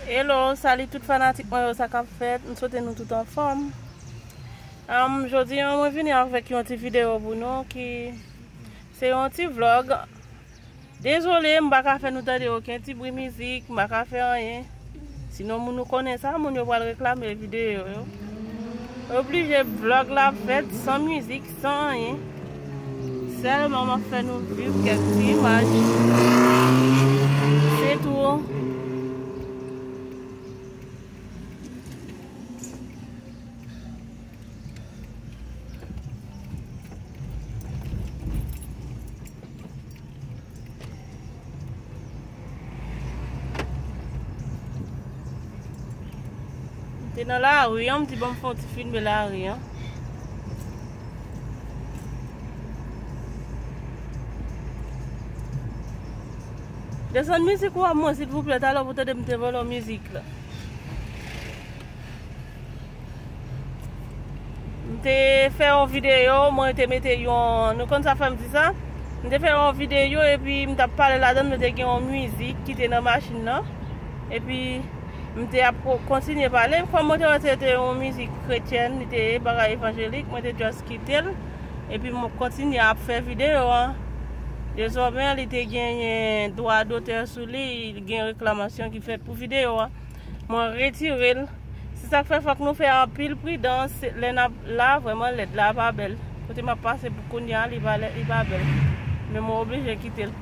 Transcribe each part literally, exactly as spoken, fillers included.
Hello, salut tout fanatik mwen yo, sa k ap fèt? M swete nou tout anfòm. Am, jodi a, mwen vini avèk yon ti videyo pou nou ki se yon ti vlog. Dezole, m pa ka fè nou tande okenn ti bri mizik, m pa ka fè anyen. Sinon, moun nou konnen sa, moun yo pral reklame videyo yo. Oblije vlog la fèt san mizik, san anyen. Sèlman m ap fè nou viv kèk ti imaj. Se tou. M te nan lari an, m di ban m fè yon ti filme lari an. Desann mizik ou a mwen, silvouplè, talè w pou tande m te vòlò mizik la. M te fè yon videyo, mwen te mete yon, nou konn sa fè m di sa? M te fè yon videyo epi m t ap pale ladan l, mwen te gen yon mizik ki te nan machin nan. Epi m te ap ko-, kontinye pale. Kòm mwen te wè se te yon mizik kretyèn, li te ye, bagay evanjelik, mwen te just kite l. Epi m kontinye ap fè videyo an. Dezòmè, li te genyen dwa dotè sou li, li gen reklamasyon ki fèt pou videyo an. Mwen retire l. Se sa k fè fòk nou fè anpil pridans lè n ap la, vrèman lèd la pa bèl. Kote m ap pase pou kounye a, li pa lè, li pa bèl. Men mwen oblije kite l.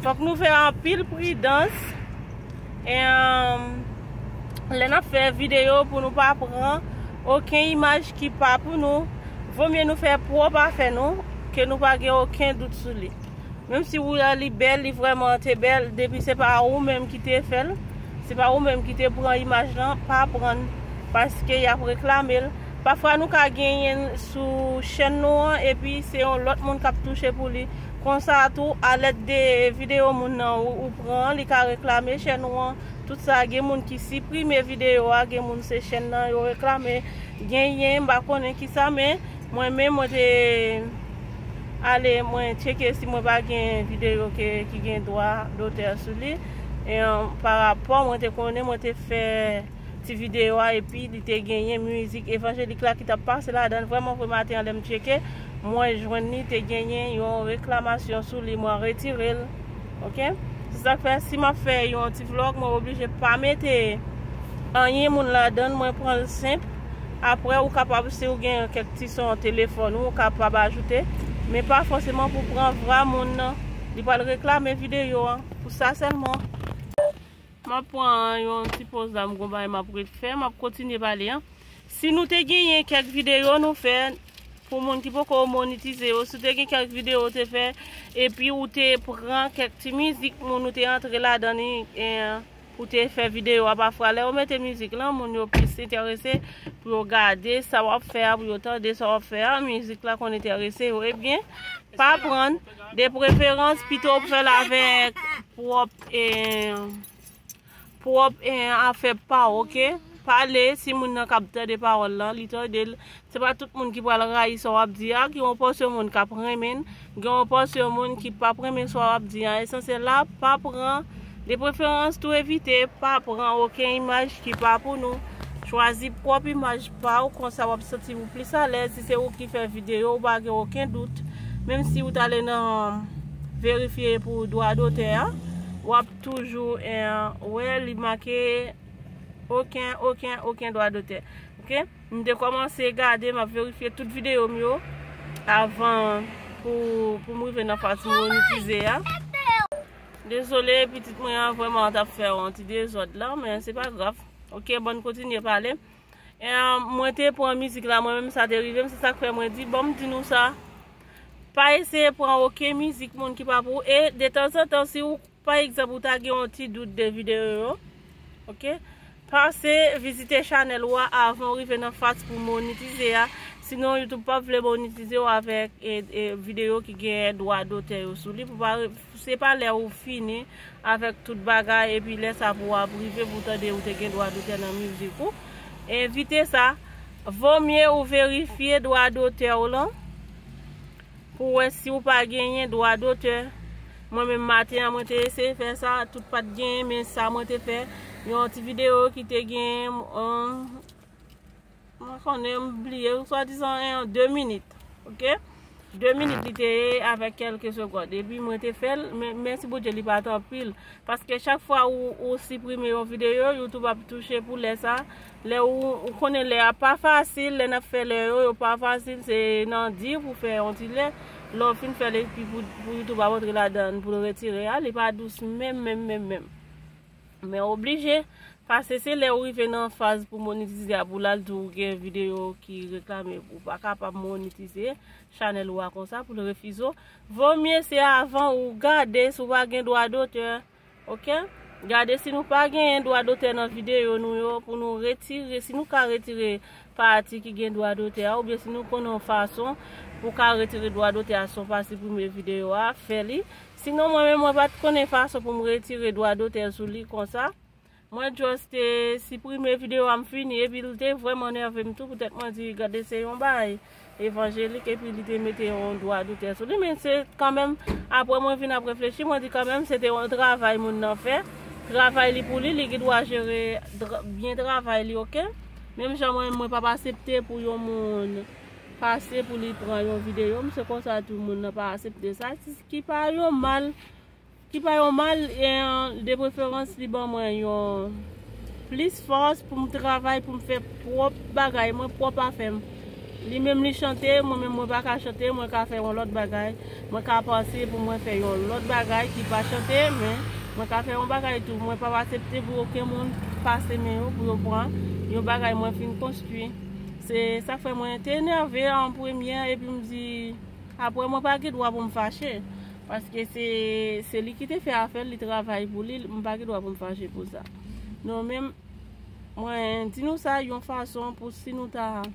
Fòk nou fè anpil pridans. E, um, lè n ap fè videyo pou nou pa pran okenn imaj ki pa pou nou, vomye nou fè pwòp afè nou, ke nou pa gen okenn dout sou li. Menm si ou wè li bèl, li vrèman te bèl, depi se pa ou menm ki te fè l, se pa ou menm ki te pran imaj lan, pa pran l, paske y ap reklame l. Pafwa nou ka genyen l sou chèn nou an, epi se yon lòt moun k ap touche pou li. Konsa tou, alèd de videyo moun nan ou, ou pran, li ka reklame chèn ou an. Tout sa, gen moun ki siprime videyo a, gen moun se chèn nan yo reklame. Genyen, m pa konnen kisa, men mwen menm, mwen te ale, mwen tcheke si mwen pa gen videyo ke, ki gen dwa dotè sou li. E, an, pa rapò, mwen te konnen, mwen te fè ti videyo a, epi li te genyen mizik evanjelik la ki t ap pase ladan l. Vrèman vre, maten an, lè m tcheke, mwen jwenn li te genyen yon reklamasyon sou li, mwen retire l. Oke? Se sa k fè, si m ap fè yon ti vlòg, mwen oblije pa mete anyen moun ladan l, mwen pran l senp. Apre, ou kapab, si ou gen kèk ti son telefòn ou, ou kapab ajoute. Men pa fòseman pou pran vwa moun nan. Li pral reklame videyo an. Pou sa sèlman. M ap pran yon ti poz la, m gon bagay m ap ret fè, m ap kontinye pale an. Si nou te genyen kèk videyo nou fè, pou moun ki poko monetize yo, si w te gen kèk videyo ou te fè, epi ou te pran kèk ti mizik moun ou te antre ladan li, e, ou te fè videyo a, pafwa lè yo mete mizik lan, moun yo plis enterese pou yo gade sa w ap fè a, pou yo tande sa w ap fè a, mizik la konn enterese yo, ebyen, pa pran, de preferans, pito w fè l avèk pwòp, e, pwòp, eh, afè pa w, oke? Pale, si moun nan k ap tande pawòl lan, li tande l. Se pa tout moun ki pral rayi sa w ap di a, gen yon pòsyon moun k ap renmen l, gen yon pòsyon moun ki p ap renmen sa w ap di a. Esansyèl la, pa pran, de preferans tou evite, pa pran okenn imaj ki pa pou nou. Chwazi pwòp imaj pa w, konsa w ap santi w plis alèz. Si se ou ki fè videyo, ou pa gen okenn dout. Menm si ou t ale nan verifye pou dwa dotè a, w ap toujou, eh, wè li make okenn, okenn, okenn dwa dotè. Oke? M te kòmanse gade, m ap verifye tout videyo m yo avan pou, pou m rive nan faz monetize a. Dezole, pitit mwen an vrèman t ap fè yon ti dezòd la, men se pa grav. Oke, bon, kontinye pale. E, mwen te pran mizik la, mwen menm sa te rive m, se sa k fè mwen di, bon, m di nou sa. Pa eseye pran okenn mizik moun ki pa pou ou. E detanzantan, si ou, pa egzanp, ou ta gen yon ti dout de videyo yo, oke? Pase vizite chanèl ou a avan w rive nan faz pou monetize a. Sinon, YouTube p ap vle monetize w avèk, e, e, videyo ki gen dwa dotè yo sou li. Pou pa re-, se pa lè ou fini avèk tout bagay, epi lè sa pou w ap rive pou tande ou te gen dwa dotè nan mizik ou. Evite sa. Vomye ou verifye dwa dotè w lan pou wè si ou pa genyen dwa dotè. Mwen menm maten an, mwen te eseye fè sa, tout pa t genyen, men sa mwen te fè, Yon ti videyo ki te gen, um, mwen konnen m bliye, swadizan en de minit, oke? De minit li te ye avèk kèlke segond. Epi mwen te fè l, men mèsi Bondye li pa t anpil. Paske chak fwa ou, ou siprime yon videyo, YouTube ap touche pou lè sa. Lè ou, ou konnen lè a pa fasil, lè n ap fè lè yo, yo pa fasil, se nan di pou fè yon ti lè. Lè w fin fè l epi pou, pou YouTube ap antre ladan l, pou l retire a, li pa dous menm, menm, menm, menm. Men oblije, paske se lè ou rive nan faz pou monetize a, pou l al di w gen videyo ki reklame, ou pa kapab monetize chanèl ou a konsa, pou l refize w. Vo mye se avan ou gade si w pa gen dwa dotè, oke? Gade si nou pa genyen dwa dotè nan videyo nou yo, pou nou retire, si nou ka retire pati ki gen dwa dotè a, oubyen si nou konnen yon fason pou ka retire dwa dotè a san pa siprime videyo a, fè li. Sinon, mwen menm, mwen pa t konnen fason pou m retire dwa dotè sou li konsa. Mwen just te siprime videyo a, m fini, epi l te vrèman nève m tou, poutèt mwen di, gade, se yon bagay evanjelik, epi li te mete yon dwa dotè sou li, men se kanmenm, apre mwen vin ap reflechi, mwen di kanmenm, se te yon travay moun nan fè, travay li pou li, li gen dwa jere dra-, byen travay li, oke? Menm jan mwen, mwen p ap aksepte pou yon moun pase pou li pran yon videyo m, se konsa tou moun nan pa aksepte sa, ki pa yon mal, ki pa yon mal, e, de preferans li ban mwen yon plis fòs pou m travay, pou m fè pwòp bagay mwen, pwòp afè m. Li menm li chante, mwen menm mwen pa ka chante, mwen ka fè yon lòt bagay, mwen ka panse pou mwen fè yon lòt bagay ki pa chante, men mwen ka fè yon bagay tou. Mwen p ap aksepte pou okenn moun pase men yo pou yo pran yon bagay mwen fin konstwi. Se sa k fè mwen te enève an premye, epi m di, apre mwen pa gen dwa pou m fache. Paske se, se li ki te fè afè l, li travay pou li, m pa gen dwa pou m fache pou sa. Non, men mwen di nou sa yon fason pou si nou ta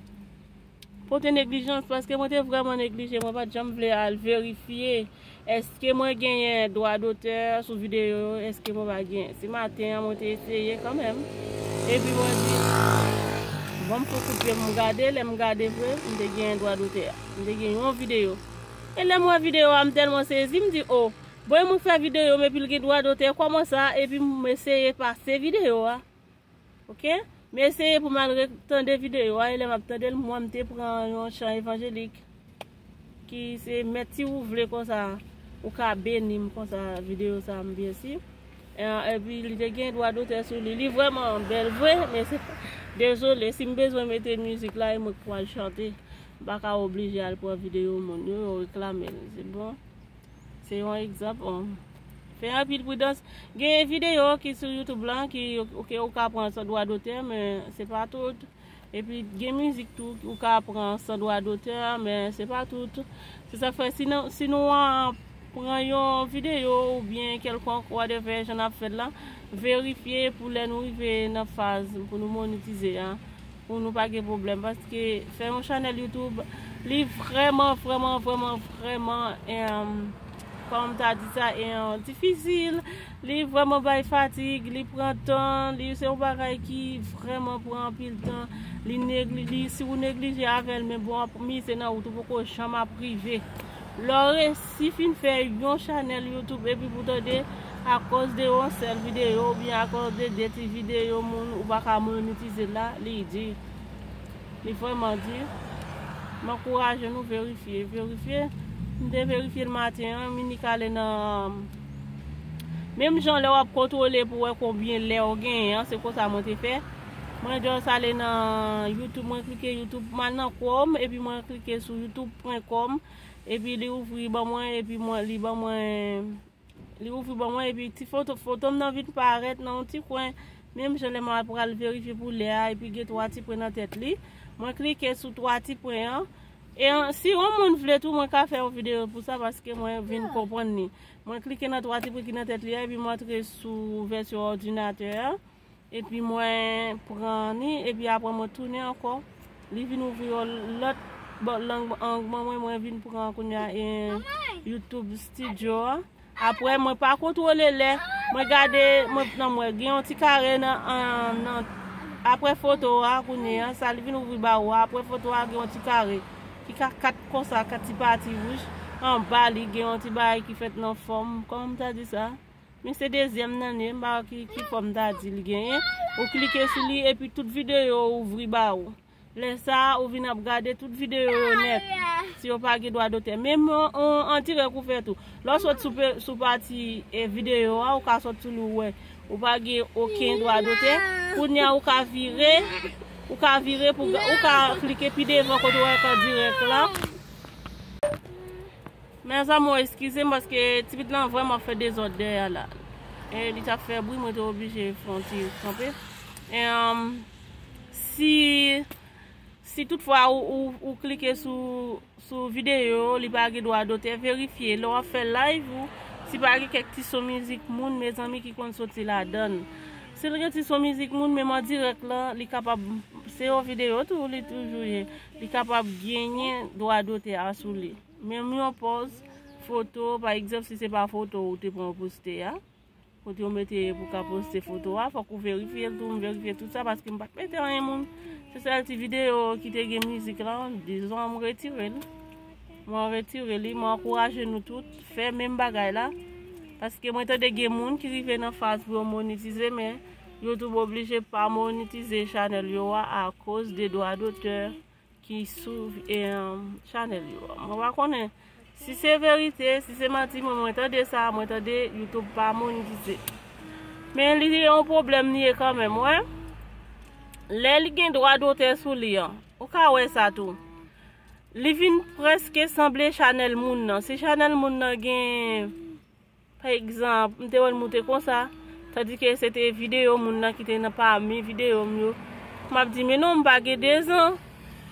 pote neglijans, paske mwen te vrèman neglije, mwen pa t janm vle al verifye èske mwen genyen dwa dotè sou videyo yo, èske mwen pa genyen. Se maten an, mwen te eseye kanmenm. Epi mwen di, bon, m fè kout pye m gade, lè m gade vre, m te genyen dwa dotè a. M te gen yon videyo. E lè m wè videyo a, m tèlman sezi, m di, o, bon, e mwen fè videyo m epi l gen dwa dotè, kòman sa? Epi m eseye pase videyo a. Oke? M eseye pou m al retande videyo a, e lè m ap tande l, m wè m te pran yon chan evanjelik ki se mèt si ou vle konsa, ou ka beni m konsa, videyo sa m byen si. E, epi li te gen dwa dotè sou li. Li vrèman bèl vre, men se, dezole, si m bezwen mete mizik la, e mwen k pral chante. M pa ka oblije al pran videyo moun yo, yo reklame l. Se bon. Se yon egzanp, bon. Fè anpil pridans. Gen videyo ki sou YouTube lan ki, oke, ou ka pran san dwa dotè, men se pa tout. Epi gen mizik tou ou ka pran san dwa dotè, men se pa tout. Se sa k fè si nou, si nou an pran yon videyo oubyen kèlkonk whatever jan n ap fè l la, verifye pou lè nou rive nan faz pou nou monetize a, pou nou pa gen pwoblèm, paske fè yon chanèl YouTube, li vrèman, vrèman, vrèman, vrèman, em, kòman m ta di sa, em, difisil. Li vrèman bay fatig, li pran tan, li se yon bagay ki vrèman pran anpil tan. Li negli-, li, si ou neglije avè l, men bon, w ap mize nan wout ou poko janm ap rive. Lè w resi fin fè yon chanèl YouTube epi pou tande akòz de yon sèl videyo oubyen akòz de de ti videyo moun ou pa ka monetize la, li di. Li vrèman di. M ankouraje nou verifye, verifye. M te verifye l maten an, m inik ale nan, menm jan lè w ap kontwole pou wè konbyen lè w genyen an, se konsa mwen te fè. Mwen just ale nan YouTube, mwen klike YouTube, m al nan Chrome, epi mwen klike sou youtube pwen com, epi li ouvri ban mwen, epi mwen, li ban mwen, li ouvri ban mwen, epi ti foto, foto m nan vin parèt nan yon ti kwen, menm jan lè m al pral verifye pou lè a, epi gen twa ti pwen nan tèt li. Mwen klike sou twa ti pwen an. E an, si yon moun vle tou, mwen ka fè yon videyo pou sa, paske mwen vin konprann li. Mwen klike nan twa ti pwen ki nan tèt li a, epi mwen antre sou vèsyon òdinatè a. Epi mwen pran li, epi apre mwen tounen ankò. Li vin ouvri yon lòt bò lang, ang ban mwen, mwen vin pran kounye a, e, YouTube Studio a. Apre mwen pa kontwole lè, mwen gade, mwen, nan mwen gen yon ti kare nan, an, nan, apre foto a kounye a, sa li vin ouvri ba ou a, apre foto a gen yon ti kare ki ka kat konsa, kat ti pati wouj. Anba li gen yon ti bagay ki fèt nan fòm, kòman m ta di sa? Men se dezyèm nan li, m pa wè ki, ki fòm ta di li genyen. Ou klike sou li epi tout videyo yo ouvri ba ou. Lè sa a, ou vin ap gade tout videyo yo nèt. Si yo pa gen dwa dotè. Menm an, an, an dirèk ou fè tou. Lè w sot sou, pe- sou pati e videyo a, ou ka sot sou li ou wè. Ou pa gen okenn dwa dotè. Kounye a, ou ka vire. Ou ka vire pou ga- ou ka klike pi devan kote w wè an dirèk la. Mes amours, eskize m paske ti pitit lan vrèman ap fè dezòd dèyè la. E li t ap fè bri, mwen te oblije fè yon ti kanpe. E, um, si, si toutfwa ou, ou, ou klike sou, sou videyo, li pa gen dwa dotè, verifye. Lè w ap fè live ou, si pa gen kèk ti son mizik moun, mezanmi, ki konn soti ladan l. Si l gen ti son mizik moun, menm an dirèk lan, li kapab, se yon videyo tou, li toujou ye. Li kapab genyen dwa dotè a sou li. Menm yon pòz foto, pa egzanp, si se pa foto ou te pran ou poste a, kote ou mete pou ka poste foto a, fòk ou verifye l tou, m verifye tout sa, paske m pa t mete anyen moun. Se sèl ti videyo ki te gen mizik lan, dizon m retire l. Mwen retire li, mwen ankouraje nou tout, fè menm bagay la. Paske mwen tande gen moun ki rive nan faz pou yo monetize, men YouTube oblije pa monetize chanèl yo a akoz de dwa dotè ki sou, e, chanèl yo. Mwen pa konnen si se verite, si se manti, mwen, mwen tande sa, mwen tande YouTube pa monetize. Men li yon pwoblèm li ye kanmenm, wè. Lè li gen dwa dotè sou li an, ou ka wè sa tou. Li vin prèske sanble chanèl moun nan. Si chanèl moun nan gen Pa egzanp, m te wè l moute konsa, tandike se te videyo moun nan ki te nan pami videyo m yo. M ap di, men non, m pa gen dezan.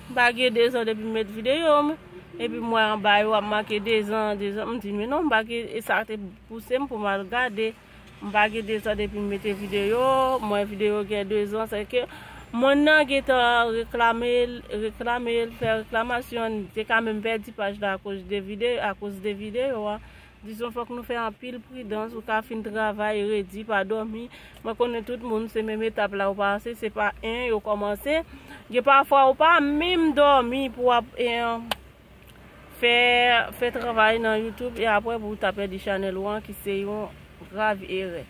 M pa gen dezan depi m met videyo m. Epi m wè anba yo ap make dezan, dezan. M di, men non, m pa gen, e sa te pouse m pou m al gade. M pa gen dezan depi m mete videyo, m wè videyo gen dezan, se ke moun nan gentan reklame l, reklame l, fè reklamasyon, te ka menm pèdi paj la akoz de videyo, akoz de videyo a. Dizon, fòk nou fè anpil pridans. Ou ka fin travay, redi, pa dòmi. Mwen konnen tout moun se menm etap la yo pase, se pa en yo kòmanse. Gen pafwa ou pa menm dòmi pou w ap, eh, fè, fè travay nan YouTube e apre pou w ta pèdi chanèl ou an ki se yon grav erè.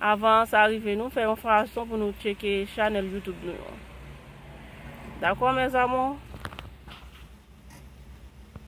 Avan sa rive nou, fè yon fason pou nou tcheke chanèl YouTube nou yo. Dakò, mes amours?